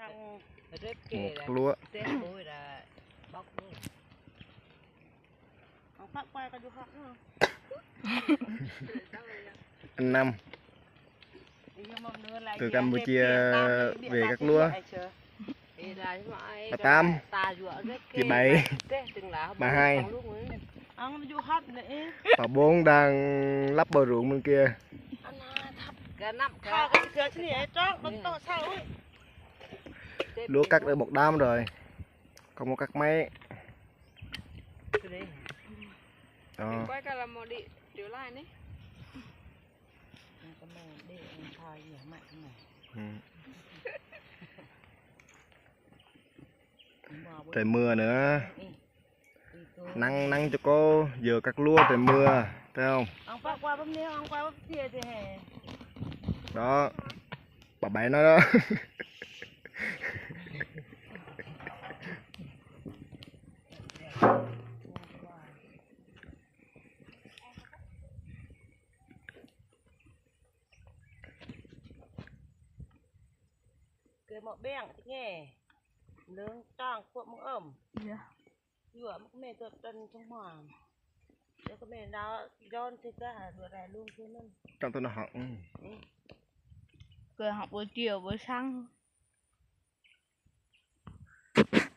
ໝົກລົວກ ເອົາຜັກໄປກໍຢູ່ຫັ້ນເນາະ ອັນນຳ ເອີ ກຳປູເຈຍ ເວກັກລັວ ມາຕາມ ທີ່ໃບ ມາໃຫ້ ປາບົງດັງລັບບໍ່ລຸງມື້ກີ້ ລົວກກັກເດີ ໝົກດຳເດີ ກັກໝົກກັກໄມ້ ອໍ ອືມ ໄດ້ເມືອເນາະ ນັ່ງ ນັ່ງຈຸໂກ ເຢີກັກລົວ ໄດ້ເມືອແລ້ວ ເນາະ ປະໄບເນາະ. ເກີດໝໍ້ແບ້ງຕິແງ່ ເລີງຕ້ອງພວກມຶງເອີ້ມ ເຍ ຢູ່ມະເຂມຕົວຕົນທັງໝໍ້ ແລ້ວກໍແມ່ນລາວຍ້ອນທີ່ຈະຫາດູແລລູກຄືນັ້ນ ຕາມຕົວນະຮະ ອືມ ເກີດຫາບໍ່ຈຽວບໍ່ຊັງ. ເ